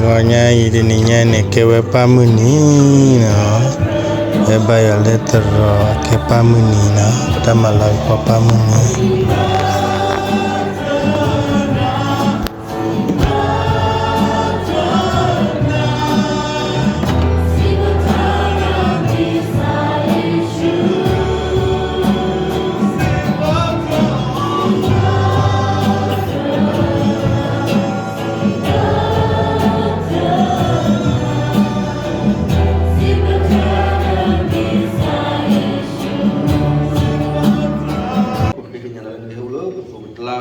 ဂီၤညါအံၤတနံၤညါန့ၣ် ကဲဝဲပၢ်မုၢ်နံၤနီၤ, ဝဲဘါယွၤလၢသရိာ် ကဲပၢ်မုၢ်နံၤနီၤ, တၢ်မၤလၤကပီၤပၢ်မုၢ်နံၤ. ပဃ့ကညးလၢနကဟဲအိၣ်လၢပသိးပကျါ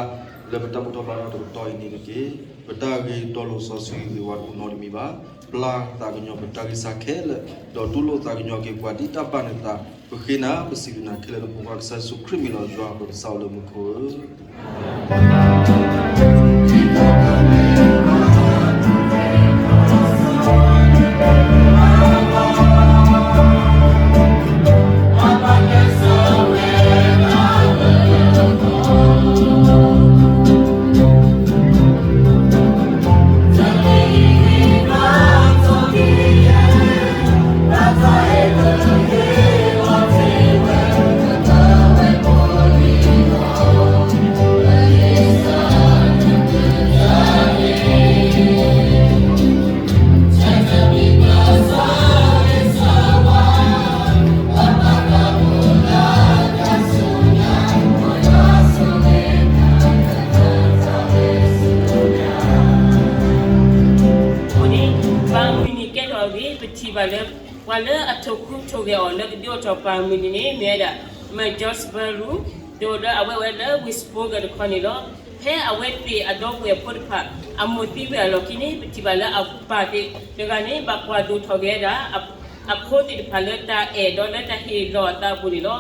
လၢပတၢ်ဘူၣ်ထီၣ်ဘါထီၣ်တကတီၢ်အံၤန့ၣ်တက့ၢ်. ပတၢ်ဂ့ၤတီလိၤစီဆှံဂ့ၤဝါတအိၣ်နီတမံၤဘၣ်. ပျၢ်သးကညီၤပတၢ်ဂံၢ်စၢ်ခဲလၢာ်, ဒီးတူၢ်လိာ်သးကညီၤက့ၤပှၤဒ်တၢ်ဘၣ်နသး, ပဃ့နၤပစံးဘျုးနၤခဲလၢာ်လၢပဖိခွါကစၢ်ယ့ၣ်ၡူးခရံာ်မံၤလီၤ. ယွၤပကစၢ်အိၣ်လၢမူခိၣ်ဧၢ. အဃိန့ၣ် ပၢ်မုၢ်နံၤကဲထီၣ်အဂ့ၢ် ပထံၣ်ဘၣ်လၢ ပှၤလၢအထိၣ်ဃူထိၣ်ဂဲၤအီၤလၢကဒုးအိၣ်ထီၣ်ပၢ်မုၢ်နံၤန့ၣ် မ့ၢ်ဝဲဒၣ် မၢ် George Bellew ဒီးလၢအဝဲဝဲလၢ Westport တခီန့ၣ်လီၤ. ဖဲအဝဲသ့ၣ်အဒီပုၢ်ဝဲၢ်ဖိတဖၣ် အမိၢ်သံဝဲအလီၢ်ခံန့ၣ် ပထံၣ်ဘၣ်လၢအပၢ်သ့ၣ်တဂၤန့ၣ် ဘၣ်ကွၢ်ဒိၣ်ထီၣ်က့ၤဝဲဒၣ် အဖိသ့ၣ်တဖၣ်လၢတၢ်အဲၣ်ဒီးလၢတၢ်ဟ့ၣ်လီၤအသးအပူၤန့ၣ်လီၤ.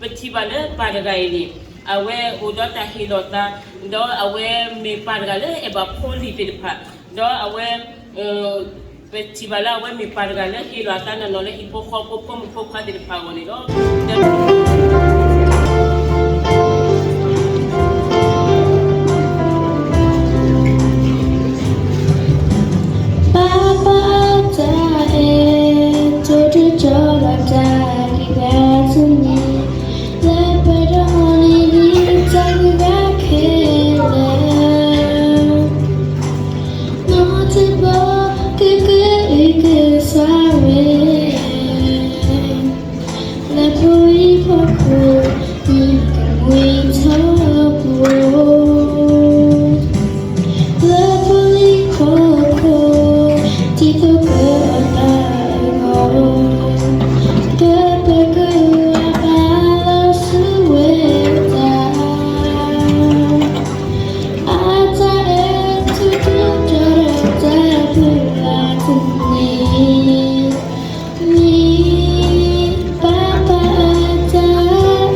ပထံၣ်ဘၣ်လၢပၢ်တဂၤအံၤန့ၣ် အဝဲအိၣ်ဒီးတၢ်ဟ့ၣ်လီၤသး ဒီးအဝဲမ့ၢ်ပၢ်တဂၤလၢအဲၣ်ဘၣ်ဖိလံၤသ့ၣ်တဖၣ် ဒီးအဝဲ ပထံၣ်ဘၣ်လၢအဝဲမ့ၢ်ပၢ်တဂၤလၢဟ့ၣ်လီၤအသးနီၢ်နီၢ်လၢဟံၣ်ဖိဃီဖိ ဖိမုၣ်ဖိခွါသ့ၣ်တဖၣ်အဂီၢ်န့ၣ်လီၤ. ပၢ်ပၢ်တၢ်အဲၣ် တိၢ်တတီၤဒီးတၢ်ဂံၢ်ဘါတမံၤ လၢပှဲၤဒီးအီၤန့ၣ်လံတၢ်ဂံၢ်ဘါခဲလၢာ် နီတဘီကကဟုကစွါဝဲ လၢဖိလံၤဖိခိၣ် မုၣ်ကမှံထီဘိ လၢဖိလံၤဖိခိၣ် ဒ်သိးကအီၣ်တၢ်အဂီၢ် ကပကဘၣ်လီၤဆူဝဲတၢ် အတၢ်အဲၣ် တိၢ်တတီၤဒီးတၢ်ဘျုးလၢ်တန့ၢ် မ့ၢ်ပၢ်ပၢ်အတၢ်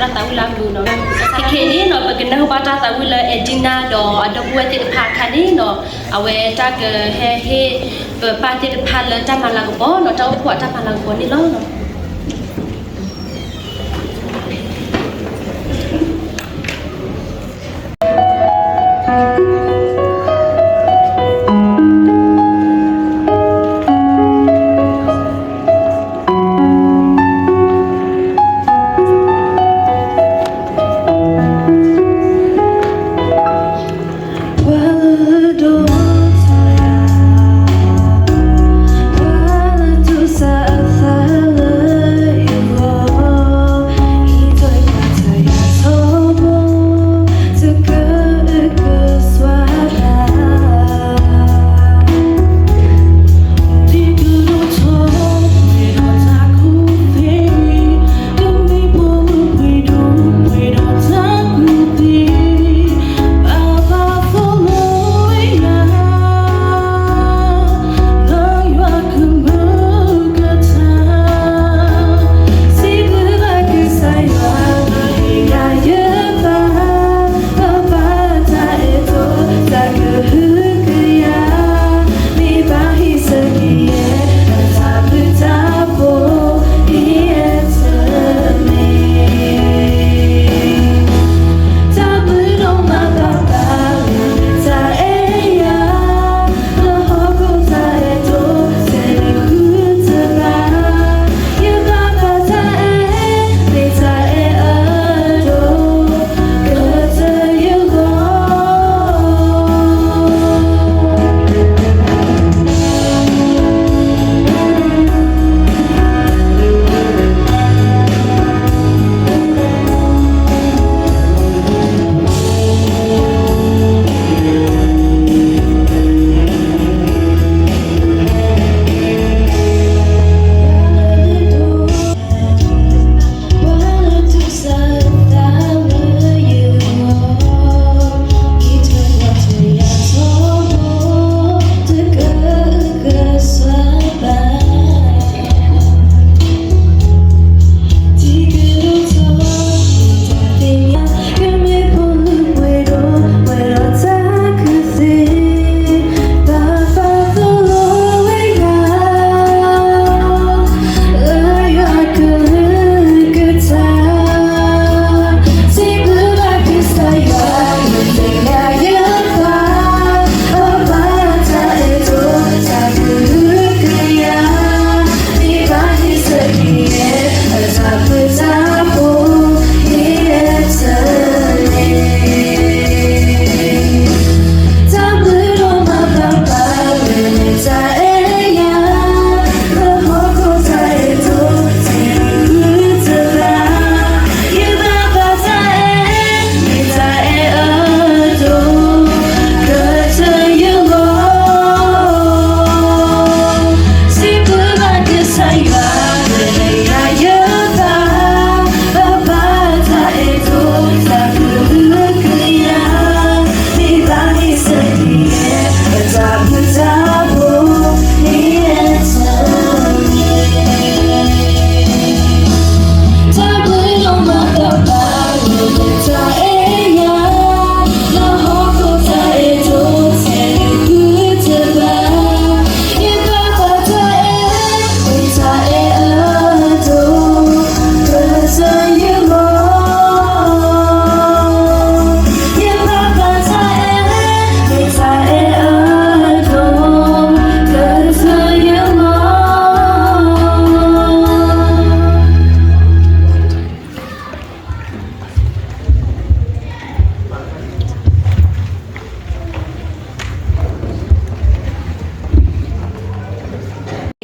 တၢ်သးဝံၣ်လၢအပူၤနီၤ. ခဲခဲအံၤန့ၣ်နီၤ ပကနၢ်ဟူဘၣ်တၢ်သးဝံၣ်လၢ Edina ဒီးအဒီပုၢ်ဝဲၢ်သ့ၣ်တဖၣ်အခါန့ၣ်နီၤ, အဝဲတၢ်ကဟဲဟ့ၣ်ပပၢ်သ့ၣ်တဖၣ်လၢတၢ်မၤလၤကပီၤနီၤ, တၢ်အိၣ်ဖှိၣ်အတၢ်မၤလၤကပီၤန့ၣ်လီၤ.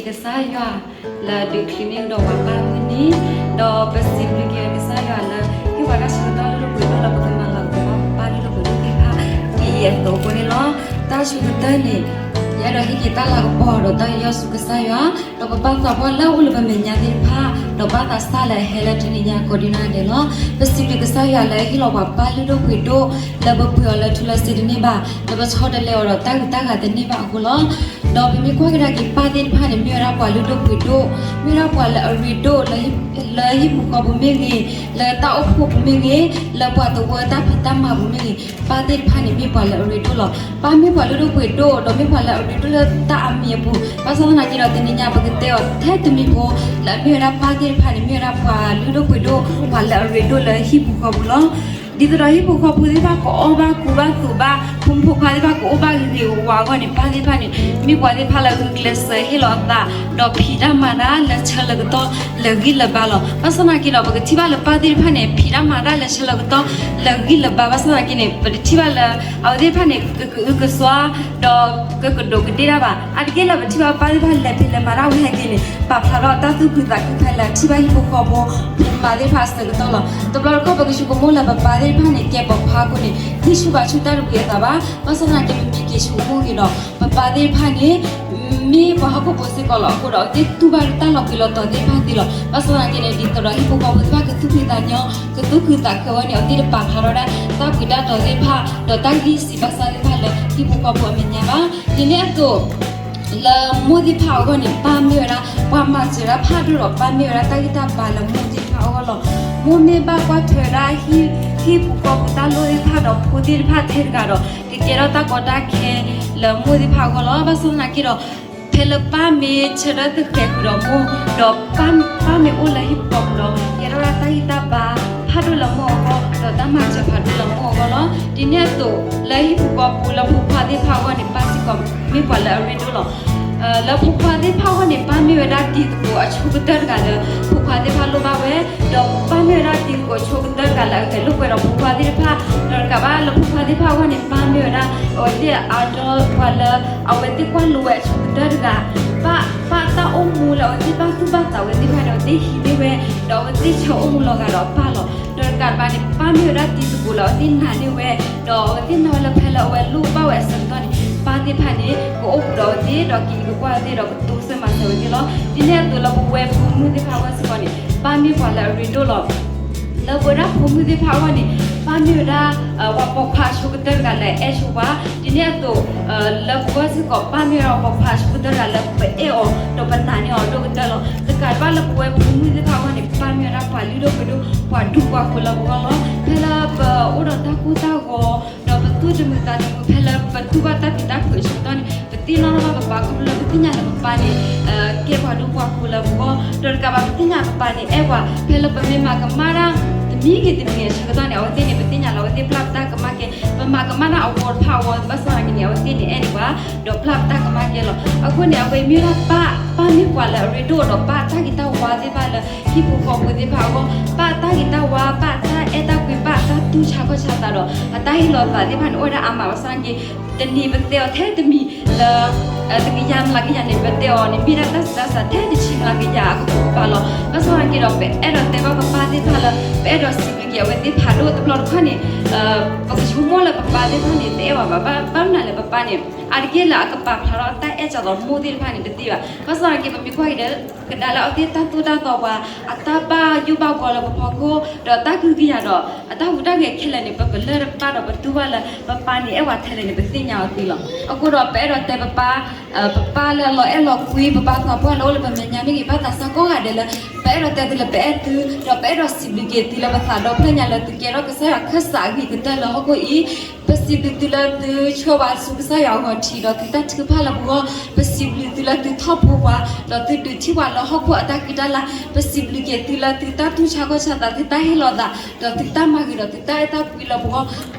ကစၢ်ယွၤလၢဒုးချံန့ၢ်ဒီးပှၤပၢ်မုၢ်နံၤ, ဒီးပစံးဘျုးက့ၤကစၢ်ယွၤလၢ ဟ့ၣ်ပှၤတၢ်ဆၢကတီၢ်လၢလၢပှဲၤထီၣ်လၢပကမၤလၤကပီၤပပၢ်လၢလၢပှဲၤထီၣ်သ့ၣ်တဖၣ် ဒ်အံၤအသိးအဃိန့ၣ်လီၤ. တၢ်ဆၢကတီၢ်န့ၣ် ယအဲၣ်ဒိးဟ့ၣ်က့ၤတၢ်လၤကပီၤဒီးတၢ်ယူးယီၣ်ဆူကစၢ်ယွၤ, ဒီးပပၢ်သးပှၢ်လၢအအိၣ်လၢပမဲာ်ညါသ့ၣ်တဖၣ်, ဒီးဘၣ်သးစၢ်လၢအဟဲလၢတနံၤညါကိးဒံးနီၢ်ဂၤဒဲးလီၤ. ပစံးဘျုးကစၢ်ယွၤလၢဟ့ၣ်လီၤပှၤပၢ်လုၢ်ဒိၣ်ပှ့ၤဒိၣ် လၢပပှ့ၤအီၤလၢထူလၢစ့တန့ၢ်ဘၣ်, လၢပဆီတလဲအီၤဒီးတၢ်ဂုၤတၢ်ဂၤတန့ၢ်ဘၣ်အဃိလီၤ. ဒီးပမ့ၢ်ကွၢ်ကဒါက့ၤ ပၢ်သ့ၣ်တဖၣ်န့ၣ် မ့ၢ်ဝဲဒၣ်ပှၤလုၢ်ဒိၣ်ပှ့ၤဒိၣ်, မ့ၢ်ဝဲဒၣ်ပှၤလၢအရ့ဒိၣ်လၢ လၢဟံၣ်ပူၤဃီပူၤမ့ၢ်ဂ့ၤ, လၢတၢ်အိၣ်ဖှိၣ်ပူၤမ့ၢ်ဂ့ၤ, လၢပှၤသဝီတၢ်ဖံးတၢ်မၤပူၤမ့ၢ်ဂ့ၤ, ပၢ်သ့ၣ်တဖၣ်န့ၣ် မ့ၢ်ပှၤလၢအရ့ဒိၣ်လီၤ. ပၢ်မ့ၢ်ပှၤလုၢ်ဒိၣ်ပှ့ၤဒိၣ် ဒီးမ့ၢ်ပှၤလၢအရ့ဒိၣ်လၢတၢ်အမံၤအပူၤ, ဘၣ်ဆၣ်သနာ်က့ဒီး တနံၤညါပကတဲအီၤထဲတမံၤဖိ လၢအမ့ၢ်ဝဲဒၣ်ပၢ်သ့ၣ်တဖၣ်န့ၣ် မ့ၢ်ဝဲဒၣ်ပှၤလုၢ်ဒိၣ်ပှ့ၤဒိၣ် ပှၤလၢအရ့ဒိၣ်လၢဟံၣ်ပူၤဃီပူၤလီၤ. ဒ်သိးဒီးဟံၣ်ဖိဃီဖိသ့ၣ်တဖၣ်ကအီၣ်ဘၣ်ကူဘၣ်သိးဘၣ်, ဖိမုၣ်ဖိခွါသ့ၣ်တဖၣ်ကအိၣ်ဘၣ်ဂ့ၤဂ့ၤဝါဝါအဂီၢ်န့ၣ် ပၢ်သ့ၣ်တဖၣ်န့ၣ် မ့ၢ်ပှၤသ့ၣ်တဖၣ်လၢဂုာ်ကျဲးစၢးဟ့ၣ်လီၤအသး ဒီးဖံးတၢ်မၤတၢ်လၢဆၢလၢကတီၢ်လၢဂံၢ်လၢဘါလီၤ. ဘၣ်ဆၣ်သနာ်က့ဒီး ပကထံၣ်ဘၣ်လၢပၢ်သ့ၣ်တဖၣ်န့ၣ် ဖံးတၢ်မၤတၢ်လၢဆၢလၢကတီၢ်လၢဂံၢ်လၢဘါ ဘၣ်ဆၣ်သနာ်က့န့ၣ် ပတထံၣ်ဘၣ်လၢ အဝဲသ့ၣ်တဖၣ်န့ၣ် ကအုကစွါ ဒီးကကဒူးကဒ့ၣ်တၢ်ဘၣ်. အါတက့ၢ်လၢပထံၣ်ဘၣ်ပၢ်သ့ၣ်တဖၣ်လဲၤဖံးလဲၤမၤတၢ်ဝဲဟဲက့ၤန့ၣ် ပာ်ဖျါထီၣ်တၢ်သူၣ်ခုသးခုဖဲလၢထံၣ်ဘၣ်ဟံၣ်ဖိဃီဖိ ဖိမါသ့ၣ်တဖၣ်အဆၢကတီၢ်လီၤ. တဘျီတခီၣ်ပကဆိကမိၣ်လၢပပၢ်သ့ၣ်တဖၣ်န့ၣ် ကဲပိာ်ခွါအဃိန့ၣ် ဂံၢ်ဆူၣ်ဘါဆူၣ်တၢ်တဝံၤအသးဘၣ်. ဘၣ်ဆၣ်သနာ်က့ ပမ့ၢ်က့ၤဆိကမိၣ်က့ၤဒီး ပပၢ်သ့ၣ်တဖၣ်န့ၣ် မ့ၢ်ပှၤဟီၣ်ခိၣ်ဖိစ့ၢ်ကီးလီၤ. အဃိဒီး အဝဲသ့ၣ်တူၢ်ဘၣ်တၢ်လီၤပျံၤလီၤတီၤသ့ၣ်တဖၣ်သ့လီၤ. ဘၣ်ဆၣ်သနာ်က့န့ၣ် ဒ်သိးဒီးဟံၣ်ဖိဃီဖိသ့ၣ်တဖၣ်ကသူၣ်ဖှံသးညီ ကသူၣ်ခုသးခုအဂီၢ်န့ၣ် အဝဲသ့ၣ်တပာ်ဖျါထီၣ်ဒၣ် တၢ်ပျံၤတၢ်တီၤသ့ၣ်တဖၣ် ဒီးတၢ်ဂံၢ်စၢ်ဘါစၢ်သ့ၣ်တဖၣ်လၢဟံၣ်ဖိဃီဖိအမဲာ်ညါဘၣ်. ဒ်န့ၣ်အသိး လၢမိၢ်သ့ၣ်တဖၣ်အဂီၢ်န့ၣ် ပၢ်မ့ၢ်ဝဲဒၣ် ပှၤမၤစၢၤဒၣ်ဖးဒိၣ်ဒီး ပၢ်မ့ၢ်ဝဲဒၣ်တၢ်ဂံၢ်တၢ်ဘါလၢမိၢ်သ့ၣ်တဖၣ်အဂီၢ်လီၤ. မိၢ်မ့ၢ်ဘၣ်ကွၢ်ထွဲဝဲဒၣ် ဟံၣ်ပူၤဃီပူၤတၢ်လိၣ်သ့ၣ်တဖၣ်ဒီးဖိသ့ၣ်တဖၣ်ထဲတဂၤဒီး ကကဲထီၣ်တၢ်ကီတၢ်ခဲလၢမိၢ်သ့ၣ်တဖၣ်အဂီၢ်လီၤ. ဘၣ်ဆၣ်သနာ်က့ဒီး ဖဲလၢပၢ်မ့ၢ်ဆၢထၢၣ်သဃဲၤဃုာ်ဒီးမိၢ် ဒီးပၢ်မ့ၢ်အိၣ်လၢဟံၣ်ပူၤဃီပူၤဒီး ကဲထီၣ်ဝဲဒၣ်တၢ်ဂံၢ်တၢ်ဘါဖးဒိၣ်လၢမိၢ်အဂီၢ် ဒီးတၢ်မၤစၢၤဖးဒိၣ်လၢမိၢ်အဂီၢ်လီၤ. ဒ်န့ၣ်အသိး လၢဟံၣ်ပူၤဃီပူၤလၢဖိခွါသ့ၣ်တဖၣ်အဂီၢ်န့ၣ် ပၢ်စ့ၢ်ကီးမ့ၢ်ပှၤလၢအရ့ဒိၣ်လီၤ. လၢဖိခွါသ့ၣ်တဖၣ်အဂီၢ်န့ၣ် ပၢ်မ့ၢ်ဝဲဒၣ်တံၤသကိးအဆိကတၢၢ်တဂၤလၢ ဖိခွါသ့ၣ်တဖၣ်လိၣ်ဘၣ်ဝဲ, ဒီးပၢ်မ့ၢ်ဝဲဒၣ်တံၤသကိးဆိကတၢၢ်တဂၤလၢအဂဲၤလိာ်ကွဲဒီးဖိခွါသ့ၣ်တဖၣ်, ဒီးတကးဘၣ်လၢဖိခွါသ့ၣ်တဖၣ်အဂီၢ်န့ၣ် ပၢ်မ့ၢ်ဝဲဒၣ် အဝဲသ့ၣ်အါဒီပှၤလၢ အဝဲသ့ၣ်ကွၢ်လိဝဲအဆိကတၢၢ်တဂၤ, ပၢ် ပၢ်တၢ်အိၣ်မူလၢအဝဲသ့ၣ်ဘၣ်သူၣ်ဘၣ်သးဝဲသ့ၣ်တဖၣ်န့ၣ် အဝဲသ့ၣ်ဟံးန့ၢ်ဝဲ, ဒီးအဝဲသ့ၣ်ဆၢအိၣ်မူလီၤဂာ်ဒီးပၢ်လီၤ. ဒီးတကးဘၣ်န့ၣ် ပၢ်မ့ၢ်ဝဲဒၣ်တံၤသကိးလၢအဝဲသ့ၣ်နာ်န့ၢ်ဝဲ, ဒီးအဝဲသ့ၣ်နာ်ဝဲလၢဖဲလၢအဝဲလိၣ်ဘၣ်ဝဲအဆၢကတီၢ်န့ၣ် ပၢ်သ့ၣ်တဖၣ်န့ၣ် ကအိၣ်ဘူးဒီးအဝဲသ့ၣ် ဒီးက့ၤကကွၢ်ဝဲသ့ၣ် ဒီးကတိစၢၤမၤစၢၤဝဲသ့ၣ်လီၤ. ဒ်န့ၣ်အသိးလၢပဝဲဖိမုၣ်သ့ၣ်တဖၣ်အဂီၢ်စ့ၢ်ကီးန့ၣ် ပၢ်မ့ၢ်ပှၤလၢအရ့ဒိၣ်လီၤ. လၢပဝဲဒၣ်ဖိမုၣ်သ့ၣ်တဖၣ်အဂီၢ်န့ၣ် ပၢ်မ့ၢ်ဝဲဒၣ် ပှၤပိာ်ခွါအဆိကတၢၢ်တဂၤလၢအအဲၣ်ဆိပှၤ, ဒ်န့ၣ်အသိး လၢပဂီၢ်စ့ၢ်ကီး ပၢ်မ့ၢ်ဝဲဒၣ်ပှၤပိာ်ခွါအဆိကတၢၢ်တဂၤလၢပအဲၣ်အီၤ ဒီးပနာ်န့ၢ်အီၤဒိၣ်ကတၢၢ်လီၤ. တကးဘၣ်လၢပဝဲဖိမုၣ်သ့ၣ်တဖၣ်အဂီၢ်န့ၣ် ပၢ်မ့ၢ်ဝဲဒၣ်ပှၤလုၢ်ဒိၣ်ပှ့ၤဒိၣ် ပှၤဒူပှၤဃိၤလၢပဂီၢ်လီၤ. ဖဲလၢပအိၣ်ဒီးတၢ်ကိၢ်တၢ်ဂီၤ ဒီးပသူၣ်တမုာ်သးတမုာ် ဖဲလၢပတူၢ်ဘၣ်တၢ်ပျံၤတၢ်ဖုးအဆၢကတီၢ်န့ၣ် ပသ့ၣ်နီၣ်ထီၣ်ဘၣ်ပပၢ် ခီဖျိလၢပသ့ၣ်ညါလၢပပၢ်န့ၣ် ကဲပှၤဒူပှၤဃိၤလၢပဂီၢ်, ဒီးတကးဘၣ်ပသ့ၣ်ညါပပၢ်န့ၣ် အဲၣ်ပှၤ ဖဲလၢပမ့ၢ်မၤကမၣ်တၢ် တမံၤဂ့ၤတမံၤအဆၢကတီၢ်န့ၣ် အဝဲသ့ၣ်န့ၣ် ပသ့ၣ်ညါလၢအဝဲသ့ၣ်ပျၢ်ပတၢ်ကမၣ်ကဲ, ပမၤကမၣ်တၢ်အဝီတဖၣ်အဝီ ဘၣ်ဆၣ်သနာ်က့န့ၣ် အဝဲသ့ၣ်န့ၣ် အဲၣ်ဒံးပှၤ ဒီးပျၢ်ပတၢ်ကမၣ်ကဲလီၤ. အဃိန့ၣ် အဝဲမ့ၢ်ဝဲဒၣ်ပၢ်, ပၢ်မ့ၢ်ပှၤလၢအရ့ဒိၣ်ဒီး ပၢ်တၢ်ဂ့ၤတၢ်ဝါသ့ၣ်တဖၣ်လၢ ဟံၣ်ဖိဃီဖိသ့ၣ်တဖၣ်အဂီၢ်, ပၢ်တၢ်ဂ့ၤတၢ်ဝါ, ပၢ်တၢ်အဲၣ်တၢ်ကွံ, ပၢ်တၢ်သူၣ်ဆါခီၣ်ဆါသးဒီး အတၢ်ဟ့ၣ်လီၤသးသ့ၣ်တဖၣ်န့ၣ် အိၣ်ဝဲဒၣ်အါမး ဘၣ်ဆၣ်သနာ်က့ တနံၤပတဲအီၤထဲတမံၤလၢ တကယၤမျးကယၤန့ၣ် ပတဲအီၤန့ၣ် မ့ၢ်ဒၣ်တၢ်ဆူးတၢ်ဆါထဲတဆံမျးကယၤအကပိာ်ကပၤလီၤ. ဘၣ်ဆၣ်သနာ်က့ဒီး ပအဲၣ်ဒိးတဲဘၣ်ပပၢ်သ့ၣ်တဖၣ်လၢ ပအဲၣ်ဒိးစံးဘျုးက့ၤအဝဲသ့ၣ်ဖးဒိၣ်. တဘျီတခီၣ်န့ၣ် ပကဆိကမိၣ်လၢပပၢ်သ့ၣ်တဖၣ်န့ၣ် တအဲၣ်ဝဲဘၣ်, ဘၣ်မနုၤလဲၣ် ပပၢ်န့ၣ် အါတက့ၢ်လၢအကပာ်ဖျါထီၣ်တၢ်အဲၣ်ကၠီၤဒီးမိၢ်သ့ၣ်တဖၣ်န့ၣ် တသ့ဘၣ်. ဘၣ်ဆၣ်သနာ်က့ ပမ့ၢ်ကွၢ်က့ၤဒီး ကဒါလၢအဝဲသ့ၣ်တၢ်သိၣ်တၢ်သီပှၤ အတၢ်ဘၣ်ယိၣ်ဘၣ်ဘှီလၢပဖီခိၣ် ဒီးတၢ်ကဟုကယာ်ဒီး အတၢ်ဟူးတၢ်ဂဲၤခဲလၢာ်န့ၣ် ပပလၢၢ်ဘၣ်ဒီးပတူၢ်ဘၣ်လၢ ပပၢ်န့ၣ်အဲၣ်ပှၤထဲလဲၣ်န့ၣ် ပသ့ၣ်ညါအီၤသ့လီၤ. အဃိဒီး ပအဲၣ်ဒိးတဲပပၢ် ပပၢ်လၢအလီၤအဲၣ်လီၤကွံ ပပၢ်သးပှၢ်လၢအိၣ်လၢပမဲာ်ညါမ့ၢ်ဂ့ၤ ဘၣ်သးစၢ်ကိးဂၤဒဲးလၢ ပအဲၣ်ဒိးတဲသုလၢပအဲၣ်သု ဒီးပအဲၣ်ဒိးစံးဘျုးက့ၤသုလၢပသးဒီဖျၢၣ်ညါလၢသုကဲထီၣ်ကစၢ်ယွၤခၢၣ်စးအဂ့ၤကတၢၢ်လၢဟီၣ်ခိၣ်အံၤ, ပစံးဘျုးသုလၢသုဆှၢပှၤဆူကစၢ်ယွၤအဂီၤထံးဒီးသုတၢ်ထုကဖၣ်လၢပဂီၢ်, ပစံးဘျုးသုလၢသုထီၣ်ဖိပှၤ ဒီးသုဒုးထံၣ်ပှၤလၢဟီၣ်ခိၣ်အတၢ်ကံၢ်တၢ်လၤ, ပစံးဘျုးက့ၤသုလၢသုတၢ်သူၣ်ဆါခီၣ်ဆါသး သုတၢ်ဟ့ၣ်လီၤသး ဒီးသုတၢ်မၤဂ့ၤဒီးသုတၢ်အဲၣ်တၢ်ကွံလၢပဂီၢ်,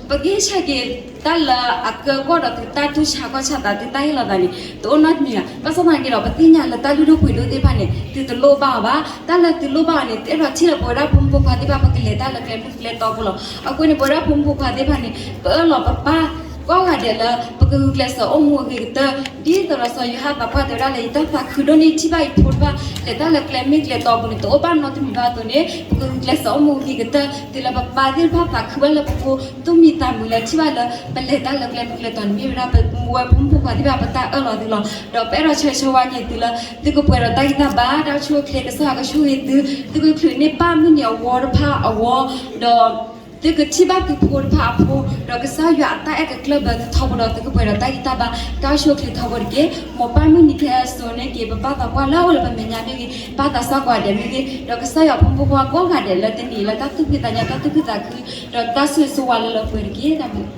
ပ ပကဟ့ၣ်ဆၢက့ၤတၢ်လၢအကၢကီၢ်ဒီးသုတၢ်သူၣ်ဆါခီၣ်ဆါသး သုတၢ်ဟ့ၣ်လီၤသးန့ၣ် တအိၣ်နီတမံၤဘၣ်. ဘၣ်ဆၣ်သနာ်က့ဒီး ပသ့ၣ်ညါလၢတၢ်လုၢ်ဒိၣ်ပှ့ၤဒိၣ်သ့ၣ်တဖၣ်န့ၣ် သုတလိၣ်ဘၣ်အီၤဘၣ်. တၢ်လၢသုလိၣ်ဘၣ်အီၤန့ၣ် သုအဲၣ်ဒိးထံၣ်လၢပဝဲဒၣ်ဖိမုၣ်ဖိခွါသ့ၣ်တဖၣ် ပကလဲၤတၢ်လၢကျဲမုၢ်ကျဲတီပူၤလီၤ. အဃိန့ၣ် ပဝဲဒၣ်ဖိမုၣ်ဖိခွါသ့ၣ်တဖၣ်န့ၣ် ပအၢၣ်လီၤပပၢ်ကိးဂၤဒဲးလၢ ပကဂုာ်ကျဲးစၢးအိၣ်မူအဂ့ၤကတၢၢ် ဒ်သိးဒီးစီၤယိၤဟၣ်သးပှၢ်တဲဝဲဒၣ်လၢ ယတၢ်သးခုဒိၣ်န့ၢ်ထံၣ်ဘၣ်ယဖိတဖၣ် လဲၤတၢ်လၢကျဲမုၢ်ကျဲတီပူၤန့ၣ် တအိၣ်ဘၣ်နီတမံၤဘၣ်အသိးန့ၣ် ပကဂုာ်ကျဲးစၢးအိၣ်မူအဂ့ၤကတၢၢ် တုၤလၢပပၢ်သ့ၣ်တဖၣ်သးခုဘၣ်လၢပဖိ သူၣ်မံသးမုာ်လၢထံၣ်ဘၣ်လၢ ပလဲၤတၢ်လၢကျဲမုၢ်ကျဲတီန့ၣ် မ့ၢ်ဝဲဒၣ်ပဝဲဖိမုၣ်ဖိခွါသ့ၣ်တဖၣ်ပတၢ်အၢၣ်လီၤသုလီၤ. ဒီးပအဲၣ်ဒိးဆၢဂ့ၤဆၢဝါက့ၤသုလၢ သုကပှဲၤဒီးတၢ်ဂံၢ်တၢ်ဘါ တၢ်ဆိၣ်ဂ့ၤချ့ ကစၢ်ယွၤကဆိၣ်ဂ့ၤသု, သုကချုးန့ၢ်ပၢ်မုၢ်နံၤအဝီတဖၣ်အဂီၢ်, ဒီး သုကထံၣ်ဘၣ်သုဖိတဖၣ်အဖိ, ဒီးကစၢ်ယွၤအတၢ်အဲၣ်ကကျၢၢ်ဘၢသုထီဘိဒီး သုကပှဲၤဒီးတၢ်ဂံၢ်တၢ်ဘါ, တၢ်အိၣ်ဆူၣ်အိၣ်ချ့ထီဘိတက့ၢ်. မ်ပၢ်မုၢ်နံၤခဲအစိၤန့ၣ်က့ၤ ပပၢ်သးပှၢ်လၢအအိၣ်လၢပမဲာ်ညါမ့ၢ်ဂ့ၤ, ပၢ်သးစၢ်ကိးဂၤဒဲးမ့ၢ်ဂ့ၤ, ဒီးကစၢ်ယွၤဖိမုၣ်ဖိခွါကိးဂၤဒဲးလၢတနံၤအံၤ လၢတၢ်သူၣ်ဖှံသးညီ တၢ်သူၣ်ခုသးခု ဒီးတၢ်ဆိၣ်ဂ့ၤဆိၣ်ဝါလၢလၢပှဲၤပှဲၤတက့ၢ်. တၢ်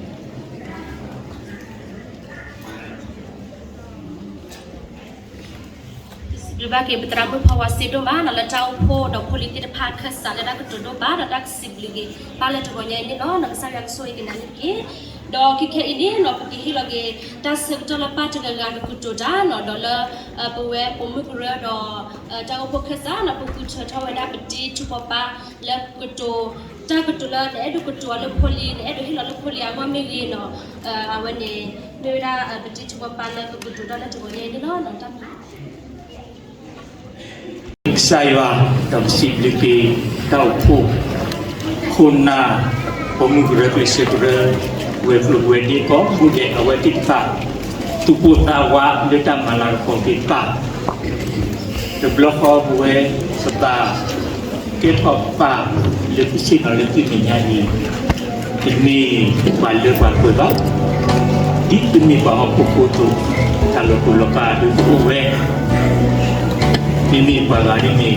ဘျုး စံးဘျုးဘၣ်က့ၤပသရၣ်မုၣ်ဖီဝါစ့ဒိၣ်မးနီၤ လၢတၢ်အိၣ်ဖှိၣ်ဒီးဖိလံၤသ့ၣ်တဖၣ်အခၢၣ်စးလၢတၢ်ကတိၤဒိၣ်ဘၣ်ဒီး တၢ်ကစံးဘျုးက့ၤပၢ်လၢတဂီၤညါအံၤန့ၣ်လီၤ. ကစၢ်ယွၤကဆိၣ်ဂ့ၤက့ၤနၤန့ၣ်တက့ၢ်. ဒီးခဲခဲအံၤန့ၣ်နီၤ ပကဟ့ၣ်လီၤက့ၤတၢ်ဆၢကတီၢ်လၢပၢ်တဂၤဂၤကကတိၤတၢ်နီၤ ဒီးလၢ ပဝဲပိာ်မုၣ်ကရၢဒီး တၢ်အိၣ်ဖှိၣ်ခၢၣ်စးနီၤ ပဃုထၢထီၣ်ဝဲဒၣ်ပတံၤထူပီပၢ်လၢကတိၤ တၢ်ကတိၤလၢနအဲၣ်ဒိးကတိၤအီၤလၢဖိလံၤ နအဲၣ်ဒိးဟ့ၣ်လီၤလၢဖိလံၤအဂီၢ်မ့ၢ်ဂ့ၤနီၤ အဝဲန့ၣ် မ့ၢ်ဝဲဒၣ်ပတံၤထူပီပၢ်လၢပကတိၤတၢ်လၢတဂီၤညါအံၤန့ၣ်လီၤ. တၢ်ဘျုး ကစၢ်ယွၤ ဒီးပစံးဘျုးက့ၤ တၢ်အိၣ်ဖှိၣ် ခိၣ်နၢ် ပိာ်မုၣ်ကရၢ ကျဲးစၢးကရၢ ဝဲၤကျိၤဝဲၤဒ့ကိးဂၤဒဲး အဝဲသ့ၣ်တဖၣ် သူၣ်ပိၢ်သးဝးလၢတၢ်မၤလၤကပီၤက့ၤပၢ် တဘျီဃီပဝဲ ပဘၣ် ကဲထီၣ်ပၢ်လၢပဆ့ၣ်နီၤလၢသုမဲာ်ညါအံၤ တမ့ၢ်ပှၤလၢပှၤပှဲၤဘၣ်, ဒ်တမ့ၢ်ပှၤဟီၣ်ခိၣ်ဖိအသိး တၢ်လီၤပှဲၤလီၤပၢ်ဒုးတအိၣ်ဝဲ, မ့မ့ၢ်ပှၤဂၤဒ်န့ၣ် ကလၢပှဲၤဧါ မ့မ့ၢ်လၢ တနီၤ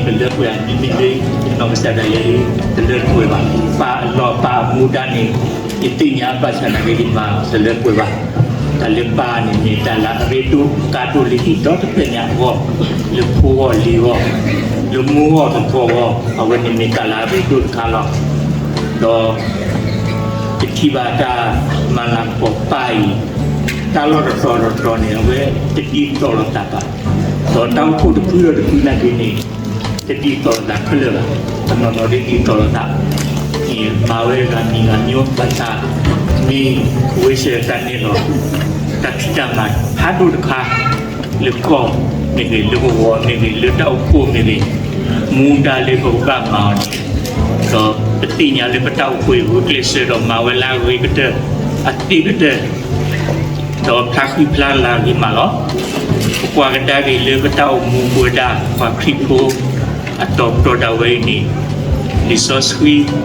ကစၢ်ဒၣ်လဲာ် တလၢပှဲၤဘၣ်, ပၢ်အလီၢ်ပၢ်အမူဒါန့ၣ် ယသ့ၣ်ညါဘၣ်ဆၣ်သနာ်က့ ယမၤတလၢပှဲၤဘၣ်. တၢ်လၢပၢ်န့ၣ်မ့ၢ်တၢ်လၢအရ့ဒိၣ်ကါဒိၣ်လၢဟံၣ်ဒီတဖျၢၣ်ညါအဂီၢ်, လၢဖိဂီၢ်လံၤဂီၢ်, လၢမူဂီၢ်သကိးဂီၢ်, အဝဲန့ၣ်မ့ၢ်တၢ်လၢအရ့ဒိၣ်တခါလီၤ. ဒီး ပထံၣ်ဘၣ်တၢ်မၤလၤကပီၤပၢ်အံၤ တၢ်လီၢ်တတီၤတတီၤန့ၣ် အဝဲတဒ်သိးလိာ်သးဘၣ်, ဒီးတၢ်အိၣ်ဖှိၣ်တဖုဒီးတဖုနာ်က့န့ၣ် တဒ်သိးလိာ်သးခဲလၢာ်ဘၣ်, တနီၤနီၤဒ်သိးလိာ်သး, မၤဝဲဂၤမံၤဂၤမံၤဘၣ်ဆၣ်, မ့ၢ်ဝဲစဲတၢ်နဲၣ်လီၤ တၢ်ဖံးတၢ်မၤဖးဒိၣ်တခါ လၢကီၢ်မ့ၢ်ဂ့ၤ, လၢကဝီၤမ့ၢ်ဂ့ၤ, လၢတၢ်အိၣ်ဖှိၣ်မ့ၢ်ဂ့ၤ, မူဒါလၢပကဘၣ်မၤအီၤန့ၣ်, ဒီးပသ့ၣ်ညါလၢပတၢ်အိၣ်ဖှိၣ်အံၤ ဂုာ်ကျဲးစၢးဒီးမၤဝဲလၢအဂ့ၤကတၢၢ်, အသ့ကတၢၢ်, ဒီးဖျါဃံဖျါလၤဂ့ၤမးလီၤ. ပကွၢ်ကဒါက့ၤလၢပတၢ်အိၣ်မူပဝဲဒၣ်ပှၤခရံာ်ဖိ အတီၤပတီၤဒၣ်ဝဲအံၤန့ၣ်, လံာ်စီဆှံ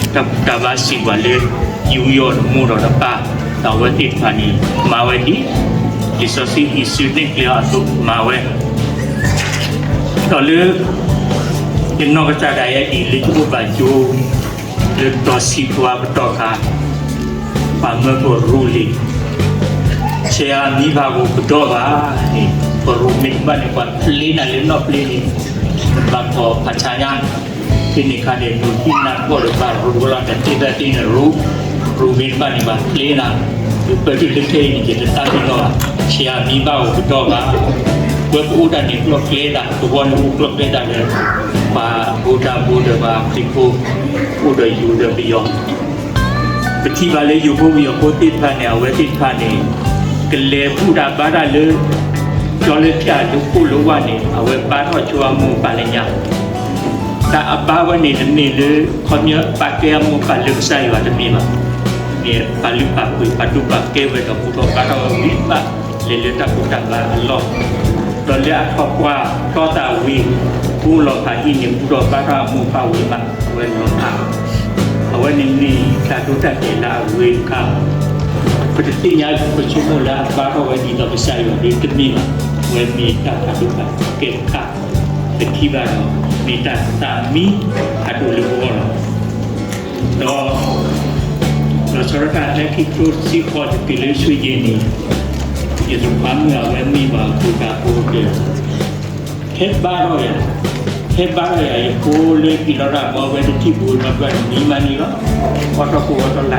တၢ်ဘူၣ်တၢ်ဘါစံးပှၤလၢ ယူးယီၣ်နမိၢ်ဒီးနပၢ်, ဒီးအဝဲသ့ၣ်တဖၣ်န့ၣ် မၤဝဲဒ် လံာ်စီဆှံအံၤစံးန့ၢ်ကျဲအီၤအသိးမၤဝဲ, ဒီးလၢ ယနီၢ်ကစၢ်ဒၣ်ယဲအံၤ လၢယအိၣ်ဘၣ်ယိ လၢတီၤဆံးပှၤပတီၢ်ခါ, ပှၤမၢပရူလံၤ, ဆဲးအမံဘၣ်ဧိၤပဒီဘၣ်န့ၣ်, ပရူမ့ၢ်တဘၣ်န့ၣ် ပှၤပျ့နၤလၢနီၣ်ပျ့န့ၣ်, ဘၣ်ဖီၣ်ဖးဆါညါ, ဖဲန့ၣ်ခါန့ၣ် ဒိးသံနၢ်ကီၢ်ဒီးဘၣ်ရူလီၤတၢ်သ့ၣ်သၣ်သ့ၣ်န့ၣ်ရူ, ရူမ့ၢ်တဘၣ်န့ၣ် ပှၤပျ့နၤ, ဒုးပၢၢ်တုၤလၢခဲအံၤန့ၣ် ယတသးပ့ၤနီၣ်ဘၣ်, ဆဲးအမံဘၣ်ဧိၤပဒီဘၣ်, ဝဲပအိၣ်ဒၣ်န့ၣ်ကျီၢ်ကျဲဒၣ်, သဝီန့ၣ်အိၣ်ကျီၢ်ကျဲဒၣ်လၢ ပှၤဘိးတၢ်ဘိဒီးပှၤခရံာ်ဖိ အိၣ်ဒီးယိၤဒီးပယီၤ ပထံၣ်ဘၣ်လၢယိၤဖိပယီၤဖိသ့ၣ်တဖၣ်န့ၣ် အဝဲသ့ၣ်တဖၣ်န့ၣ် ကလဲၤဘူၣ်တၢ်ဘါတၢ်လၢ ကၠီလၢဖၠၣ်လၢခိၣ်လၢဝၣ်န့ၣ် အဝဲဘါထီၣ်ဆိအမိၢ်အပၢ်လၢညါ, တၢ်အဘါဝဲန့ၣ် တမ့ၢ်လၢ ခီပညီဘၣ်ကဲအမိၢ်အပၢ်လၢကစၢ်ယွၤတမ့ၢ်ဘၣ်, မ့ၢ်ပာ်လုၢ်ပာ်ပှ့ၤ ပာ်ဒိၣ်ပာ်ကဲဝဲဒီး ဘူၣ်ထီၣ်ဘါထီၣ်ဝဲဝံၤဘၣ် လဲၤလၢတၢ်ဘူၣ်တၢ်ဘါအလီၢ်, ဒီးလၢအထီၣ်ပှၢ်တီၢ်သးဝံၤ ဘူၣ်လီၤဖးဟံၣ်န့ၣ် ဘူၣ်ထီၣ်ဘါထီၣ်အမိၢ်အပၢ်ဝံၤမး အဝဲလီၤဖး, အဝဲန့ၣ်မ့ၢ်တၢ်ဒိတၢ်တဲာ်လၢအဂ့ၤတခါ, ပတသ့ၣ်ညါပဆိကမိၣ်လၢအဘါထီၣ်ဝဲဒ်သိးကစၢ်ယွၤဒ်တမ့ၢ်ဘၣ်, အဝဲမ့ၢ်တၢ်ဖးဒိၣ်ဖးကဲတခါ, ပထံၣ်ဘၣ်ဒီး မ့ၢ်တၢ်သးမံဖးဒိၣ်လၢပဂီၢ်လီၤ. ဒီး လီၤဆီဒၣ်တၢ်ဟဲခံကထိတဆံဃိး ယက့ၤလၢဆွ့ၣ်က့ၤန့ၣ်, ယသးပှၢ်မုၣ်အဝဲမ့ၢ်ပှၤအဖိတၢ်ဖိတၢ်, ဟဲဘါထီၣ်ယၤ, ဟဲဘါထီၣ်ယၤ ယဖိလၢဟံးလီၤတၢ်ဘီဝဲတထံၣ်ပူၤနီတဘျီန့ၣ် မံမးန့ၣ်လီၤ, အီၣ်ထီၣ်ကိၢ်အီၣ်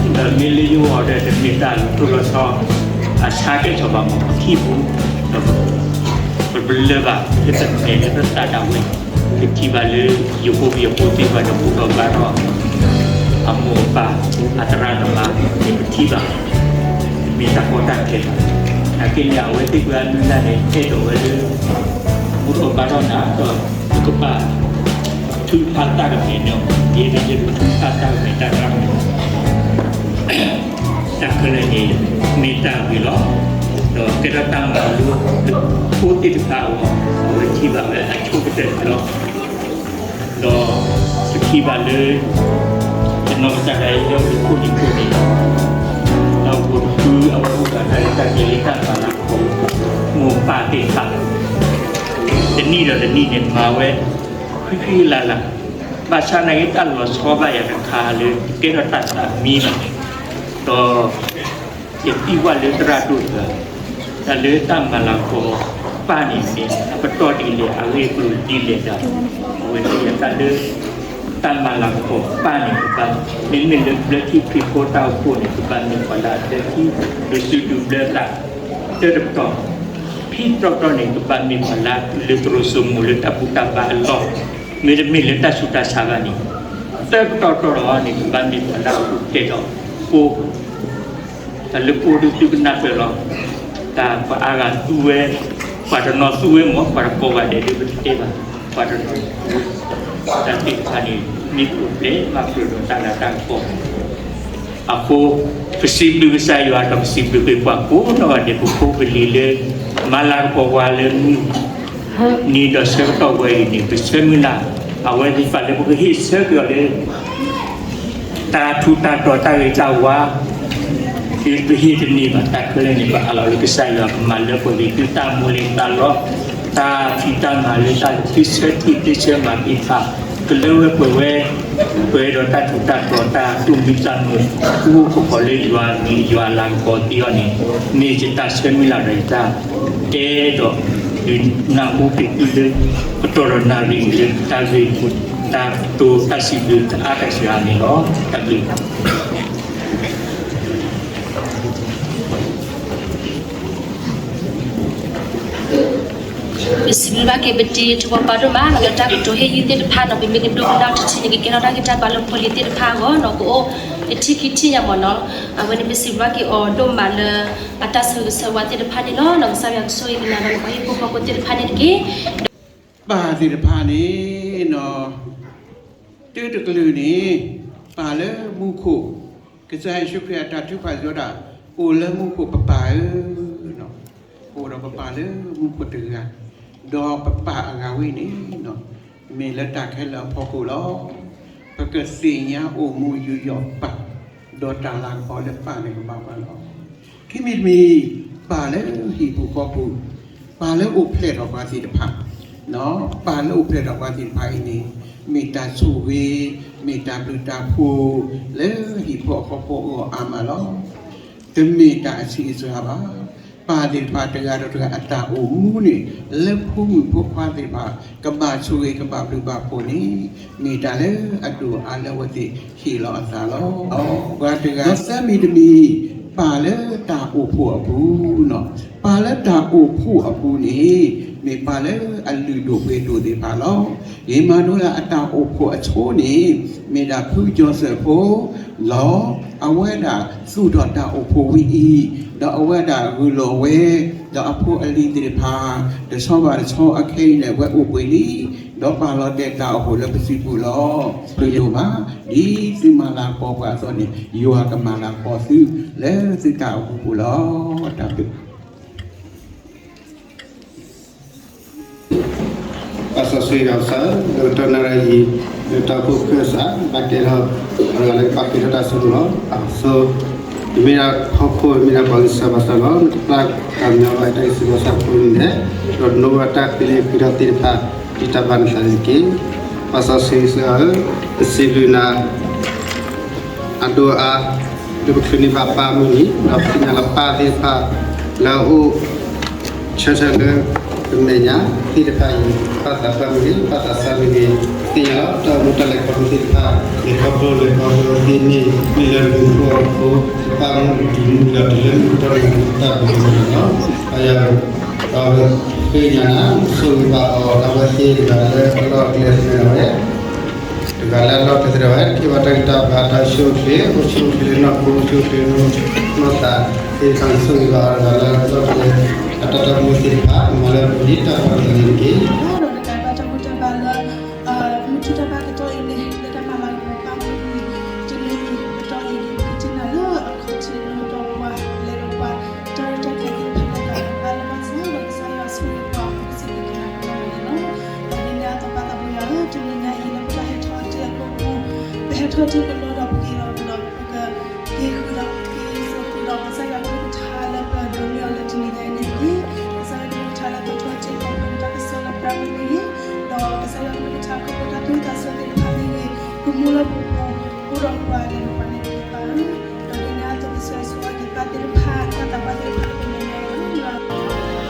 ထီၣ်လါ, ဒီးမ့ၢ်လၢယဂီၢ်ဒီး တမ့ၢ်တၢ်လီၤတိၢ်လီၤဆီ အဆါကဲထီၣ်ဘၣ်မး ပထံၣ်ပူၤ, ဒီး ပတလၢဘၣ် လၢပမဲာ်လၢပသးဒၣ်ဝဲ, ပထံၣ်ဘၣ်လၢ ယဖိပယီၤဖိသ့ၣ်တဖၣ်ဒီး ဘူၣ်ထီၣ်ဘါထီၣ် အမိၢ်အပၢ် အသရၣ်သမါန့ၣ် ပထံၣ်ဘၣ်, မ့ၢ်တၢ်ကီတၢ်ခဲလီၤ. နာ်က့န့ၣ် အဝဲသ့ၣ်ပှၤမုၢ်လၢ်န့ၣ် အဲၣ်ဒိးဝဲလၢ ဘူၣ်ထီၣ်ဘါထီၣ်နၤဒီး နကဘၣ် ထုကဖၣ်တၢ်ကမဲာ်န့ၣ်, ယဲဒၣ်ယဲဒၣ်ထုကဖၣ်တၢ်ကမဲာ်တၢ်ကရၢကရိ တၢ်ခဲလၢာ်န့ၣ် မ့ၢ်တၢ်ဂ့ၤလီၤ. ဒီးကဲထီၣ်တၢ်မၤလိလၢဖိသ့ၣ်တဖၣ်အဂီၢ် အဝဲထံၣ်ဘၣ်ဝဲအဆိကတၢၢ်န့ၣ်လီၤ. ဒီးပထံၣ်ဘၣ်လၢ ယ နီၢ်ကစၢ်ဒၣ်ယဲလၢပခိၣ်နံၤခိၣ်နံၤ, ဒီးပဖိတဖုအဝဲအိၣ်ဒီးတၢ်ရဲၣ်တၢ်ကျဲၤလၢတၢ်မၤလၤကပီၤ မိၢ်ပၢ်သ့ၣ်တဖၣ်, တနံၣ်ဒီးတနံၣ်န့ၣ် မၤဝဲ ဃံဃံလၤလၤ, ဘၣ်ဆၣ်နာ်က့တၢ်လီၤဆီဘၣ်ယၤတခါလၢ ကဲထီၣ်တၢ်သးမံလီၤ, ဒီး ယသံကွၢ်လၢသရၣ်ဒိၣ်တဂၤ, တၢ်လၢတၢ်မၤလၤကပီၤပၢ်န့ၣ်န့ၣ် အပတီၢ်ဒ်လဲၣ် အဂ့ၢ်အကျိၤဒ်လဲၣ်ဒီး အဝဲသ့ၣ်တၢ်လၢ တၢ်မၤလၤကပီၤပၢ်န့ၣ် ကဘၣ် မ့မ့ၢ်လၢဘျၢထံခရံာ်ဖိတၢ်အိၣ်ဖှိၣ်န့ၣ် ကဘၣ်မ့ၢ်ပှၤလၢအဘျၢထံ ဒုးစူးဒုးဘျၢသး တၢ်တပတီၢ်, ဖံတပတီၢ်န့ၣ် ကဘၣ်မ့ၢ်ပှၤလၢအတုၤလၢသရိာ်စိမိၤလၢတၢ်ဘူၣ်တၢ်ဘါအလီၢ်, မ့တမ့ၢ်လၢတၢ်ဆူးတၢ်ဆါဘၣ်န့ၣ်, သၢပတီၢ်တပတီၢ်န့ၣ် ကဘၣ်မ့ၢ်ပှၤလၢအအိၣ်ကဲထီၣ်ဖိ တၢ်လၢဖိဒုးသုကနၢ်ပၢၢ်လီၤ, တၢ်ပှၤအါဂၤသူဝဲ, ပှၤတနီၤသူဝဲမ့ၢ် ပှၤတကိးဂၤဒဲးဒ်ပတတဲဘၣ်, ပှၤတနီၤသူဝဲ, တၢ်သ့ၣ်တဖၣ်န့ၣ် မ့ၢ်အိၣ်ဖျဲၣ်ဘၣ်ဖျိးဒီးတၢ်လၤတၢ်ကပီၤ အဃိ ပစံးဘျုးကစၢ်ယွၤဒီးပစံးဘျုးက့ၤပှၤကိးနီၢ်ဂၤဒဲး ပဖိပလံၤလၢ မၤလၤကပီၤပှၤလၢမုၢ် နံၤဒီးဆၢကတီၢ်ဝဲအံၤန့ၣ် ပဆၢမုၢ်လၢ် အဝဲသ့ၣ်တဖၣ်လၢပကဟ့ၣ်ဆၢက့ၤအီၤလၢ တၢ်ထူးတၢ်တီၤတၢ်ဂ့ၤတၢ်ဝါ ဒ်ပဟ့ၣ်တန့ၢ်ဘၣ်တၢ်ခဲလၢာ်န့ၣ် ပအးလီၤလၢကစၢ်ယွၤကမၤလၢပှဲၤက့ၤသုတၢ်မူလ့ၤတၢ်လီၢ် တၢ်ဖံးတၢ်မၤလၢတၢ်သုဆၢထံၣ်သုဆၢမၤသ့ၣ်တဖၣ် ကလၢဝဲပှဲၤဝဲ ပှဲၤဒီးတၢ်ထူးတၢ်တီၤတၢ်သူၣ်မံသးမုာ် ဃူဃူဖိးဖိးလၢယွၤမံၤယွၤလၤကပီၤသ့အီၤန့ၣ် မ့ၢ်ယတၢ်ဆၢမုၢ်လၢ်ဒီးယတၢ် တဲဒီး ဒုးနၢ်ဟူက့ၤသုလၢ ကတီၢ်ဒီးနၣ်ရံၣ်လၢတၢ်ဂ့ၢ် တၢ်တိၤတၢ်စံးဘျုးတအါတၢ်စှၤန့ၣ်လီၤ. တၢ်ဘျုး ပစံးဘျုးဘၣ်က့ၤပတံၤထီၣ်ပှၤဒိၣ်မး လၢတၢ်ကတိၤဟ့ၣ်ယုၢ်သ့ၣ်တဖၣ်နီၤ ပမ့ၢ်ကဒိကနၣ်တထံၣ်န့ၣ် ကကဲထီၣ်တၢ်ဂ့ၢ်တၢ်ဘၣ်လၢဖိလံၤသ့ၣ်တဖၣ်အဂီၢ်နီၤ ကအိၣ်ကထံၣ်ခံထံၣ်ညါမ့ၢ်နီၤ အဝဲန့ၣ်ပစံးဘျုးဘၣ်က့ၤအီၤဒိၣ်မးလၢ အတၢ်ဆၢဂ့ၤဆၢဝါသ့ၣ်တဖၣ်န့ၣ်လီၤ. ကစၢ်ယွၤကဆိၣ်ဂ့ၤက့ၤနၤဒီးနပှၤဟံၣ်ဖိဃီဖိသ့ၣ်တဖၣ်န့ၣ်တက့ၢ်. ပၢ်သ့ၣ်တဖၣ်န့ၣ်နီၤ တုၤတကလုာ်န့ၣ် ပၢ်လၢမူခိၣ် ကစၢ်ယ့ၣ်ၡူးခရံာ်အတၢ်ထုကဖၣ်စံးဝဲဒၣ် အိၣ်လၢမူခိၣ်ပပၢ်ဧၢ, အိၣ်ဒီးပပၢ်လၢမူခိၣ်တဂၤ, ဒီးပပၢ်အဂၤဝဲန့ၣ် မ့ၢ်လၢတၢ်ခဲလၢာ်အဖီခိၣ်လီၤ. ပကသ့ၣ်ညါအိၣ်မူယူးယီၣ်ပၢ်, ဒီးတၢ်လၤကပီၤလၢပၢ်န့ၣ်ကဘၣ်ပှၤလီၤ. ခံမံၤတမံၤ ပၢ်လၢဟံၣ်ပူၤဃီပူၤ, ပၢ်လၢအိၣ်ဖျဲၣ်ထီၣ်ပှၤသ့ၣ်တဖၣ်, ပၢ်လၢအိၣ်ဖျဲၣ်ထီၣ်ပှၤသ့ၣ်တဖၣ်အံၤန့ၣ် မ့ၢ်တၢ်ဆိၣ်ဂ့ၤ, မ့ၢ်တၢ်ဘျုးတၢ်ဖှိၣ် လၢဟံၣ်ဖိဃီဖိအဂီၢ်အါမးလီၤ. တမ့ၢ်တၢ်အဆံးအစှၤဘၣ်. ပၢ်သ့ၣ်တဖၣ်တဂၤဒီးတဂၤအတၢ်အိၣ်မူန့ၣ် လၢဖိမုၣ်ဖိခွါသ့ၣ်တဖၣ် ကဘၣ်ဆိၣ်ဂ့ၤကဘၣ်ဘျုးဘၣ်ဖှိၣ်န့ၣ် မ့ၢ်တၢ်လၢအဒိၣ်အါလၢအဝဲသ့ၣ်ဟ့ၣ်လီၤအသးလီၤ. ပှၤတဂၤ ဒီးသၢမံၤတမံၤ ပၢ်လၢတၢ်အိၣ်ဖှိၣ်အပူၤနီၤ, ပၢ်လၢတၢ်အိၣ်ဖှိၣ်အပူၤန့ၣ် မ့ၢ်ပၢ်လၢအလုၢ်ဒိၣ်ပှ့ၤဒိၣ်သ့ၣ်တဖၣ်လီၤ. ယမၤဒိလၢအတၢ်အိၣ်ဖှိၣ်အဆိန့ၣ် မ့ၢ်ဒၣ်ဖုကၠီၤစၢၣ်ဖိ လီၤ. အဝဲဒၣ်သူၣ်ထီၣ်တၢ်အိၣ်ဖှိၣ်ဝဲအံၤ, ဒီးအဝဲဒၣ်ဂုာ်လီၤဝဲ, ဒီးအဖိအလံၤသ့ၣ်တဖၣ် တဆီဘၣ်တဆီအခဲအံၤန့ၣ် အဝဲအိၣ်ပှဲၤလံ, ဒီးပာ်လီၤတဲာ်တၢ်အိၣ်ဖှိၣ်လၢပစုပူၤလီၤ. ပယိၤဘၣ်, ဒ်သုမၤလၤကပီၤပှၤအသိးန့ၣ် ယွၤကမၤလၤကပီၤသု လၢသုတၢ်အိၣ်မူပူၤလီၤ. တၢ်ဘျုး ပၢ်စီဆှံယွၤကစၢ်ဧၢ, လၢကတီၢ်နၣ်ရံၣ်အံၤ လၢတၢ်အိၣ်ဖှိၣ်အခၢၣ်စး ဘၣ်တဲထီၣ် အဂၤလၢကပာ်ကဲထီၣ်တၢ်စိတၢ်ကမီၤလီၤ. အစိ, ယမ့ၢ်ဒၣ်ဟီၣ်ခိၣ် ယမ့ၢ်ဒၣ်ပှၤဂံၢ်စၢ်ဘါစၢ်လီၤ. နတၢ်ကမၣ်လီၤ တၢ်ဂံၢ်စၢ်ဘါစၢ်ဖိန့ၣ်, ဒီးနအိၣ်ဒီးတၢ်ဃ့လၢဃ့ထီၣ်သ့ၣ်တဖၣ် ဒ်တၢ်ဘၣ်နသးန့ၣ်တက့ၢ်. ပၢ်စီဆှံကစၢ်ဧၢ, ပစံးဘျုးနၤ အဒိၣ်အါ လၢပချုးန့ၢ်ဘၣ်ပၢ်မုၢ်နံၤ, ဒီးပသ့ၣ်ညါလၢပၢ်သ့ၣ်တဖၣ် လၢအအိၣ်ဆၢထၢၣ်လၢပမဲာ်ညါသ့ၣ်တဖၣ်အံၤ, ဘၣ်သးပှၢ်မ့ၢ်ဂ့ၤ, ဘၣ်သးစၢ်မ့ၢ်ဂ့ၤ, သ့ၣ်ညါလီၤ တၢ်အိၣ်မူတၢ်လဲၤခီဖျိသ့ၣ်တဖၣ်, လဲၤခီဖျိလဲၤခီဖျိသ့န့ၣ် မ့ၢ်လၢနမူခိၣ်အဃိ, ပၢ်မုၢ်နံၤမုၢ်လီၤတုၤလၢမုၢ်ကတီၢ်န့ၣ် တၢ်ဘျုးလီၤ. အယၤ ဒီးဃ့ကညးနၤ ဆိၣ်ဂ့ၤဘၣ်အီၤ ဒီးအဝဲသ့ၣ်တဂၤလၢအလီၢ်အကျဲသ့ၣ်ညါဝဲ တဂၤလၢအလီၢ်ကျဲသ့ၣ်ညါဝဲ ကဲဘၣ်တၢ်ဂံၢ်တၢ်ဘါ တၢ်အိၣ်ဆူၣ်အိၣ်ချ့ အိၣ်ဆူၣ်အိၣ်ချ့လၢနီၢ်ခိ အိၣ်ဆူၣ်အိၣ်ချ့လၢနီၢ်သးသ့ၣ်တဖၣ်န့ၣ် ဆိၣ်ဂ့ၤဘၣ်အီၤတဂၤလၢအလီၢ်ကျဲ အတၢ်တၢ်မူသ့ၣ်တဖၣ် မၤလၢပှဲၤဒ်တၢ်ဘၣ်နသးန့ၣ်တက့ၢ်. ဒီးတၢ်ဘၣ်တၢ်ဘူၣ်တၢ်ဘါလၢ မုၢ်ထူၣ်တၢ်ဘၣ်ကတီၢ်အံၤန့ၣ် လၢတၢ်မၤလၤကပီၤပၢ်မုၢ်နံၤ တနံၤအံၤ ကတီၢ်အံၤ ပကထံၣ်နၤလၢအခီၣ်ထံးလၢကတီၢ်ပှၤ လဲၤဒီးပှၤ တၢ်ရဲၣ်တၢ်ကျဲၤသ့ၣ်တဖၣ်လၢတၢ်ဘၣ်လၢဘၣ်ဆၣ်ဒီး ကစၢ်ယွၤဆိၣ်ဂ့ၤပှၤ ပကစံးဘျုးက့ၤနၤတဘျီဘျီန့ၣ်လီၤ. ဒီးဒ်န့ၣ်အသိးပၢ်သးဘိယွၤဧၢ တနံၤညါအံၤလၢပတၢ်ဟဲထီၣ်တ့ၢ်အဖီခိၣ် ပဟဲထီၣ်တ့ၢ်ကလီဒီးပက့ၤ ဒီးကစၢ်ယွၤကလုၢ်ကထါလၢပဒိးန့ၢ်အီၤလၢတနံၤညါအံၤန့ၣ်တက့ၢ်. ကစၢ်ယွၤကလုၢ်ကထါလၢပထိၣ်တ့ၢ်ဃီပတၢ်ကစီၣ်လၢပရၢမုၢ်န့ၣ်, ဒီးကစၢ်ယွၤကလုၢ်ကထါခီဖျိတၢ်သူၣ်ဝံၣ်သးဆၢသ့ၣ်တဖၣ်မ့ၢ်ဂ့ၤ, ကမူလၢပပူၤ အိၣ်ဒီးပှၤလၢပှၤန့ၣ်တက့ၢ်ဘၣ်ဧၢ. ဒီးဒ်န့ၣ်အသိးကစၢ်ယွၤဆိၣ်ဂ့ၤက့ၤပၢ်သ့ၣ်တဖၣ် တၢ်သးပှၢ်သ့ၣ်တဖၣ်လၢပမဲာ်ညါအံၤလီၤ.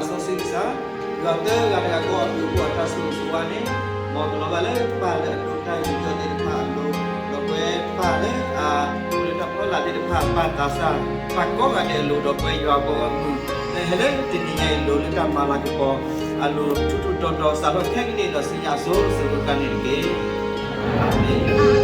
စီဆှံကစၢ်, ယွၤသၢဂၤတဂၤဃီအဘျုးအဖှိၣ် အတၢ်ဆိၣ်ဂ့ၤဆိၣ်ဝါန့ၣ်, မ်ကလီၤဘၣ်လၢပၢ်လၢအဒိးတၢ်ယူးယီၣ်သ့ၣ်တဖၣ်အလိၤ, ဒီးပဝဲပၢ်လၢအအိၣ်လၢတၢ်ဖီလာ်သ့ၣ်တဖၣ် ပၢ်သးစၢ်, ပၢ်ကိးဂၤဒဲးအလိၤ, ဒီးပဝဲယွၤအဘီအမုၢ် လၢဟဲလၢတနံၤညါအံၤအလိၤ လၢတၢ်မၤလၤကပီၤအလိၤ ထူးထူးတီၤတီၤ စးထီၣ်ခဲကနံၣ်အံၤဒီးဆူညါအစိၤစိၤအဃၣ်န့ၣ်တက့ၢ်. အၤမ့ၣ်.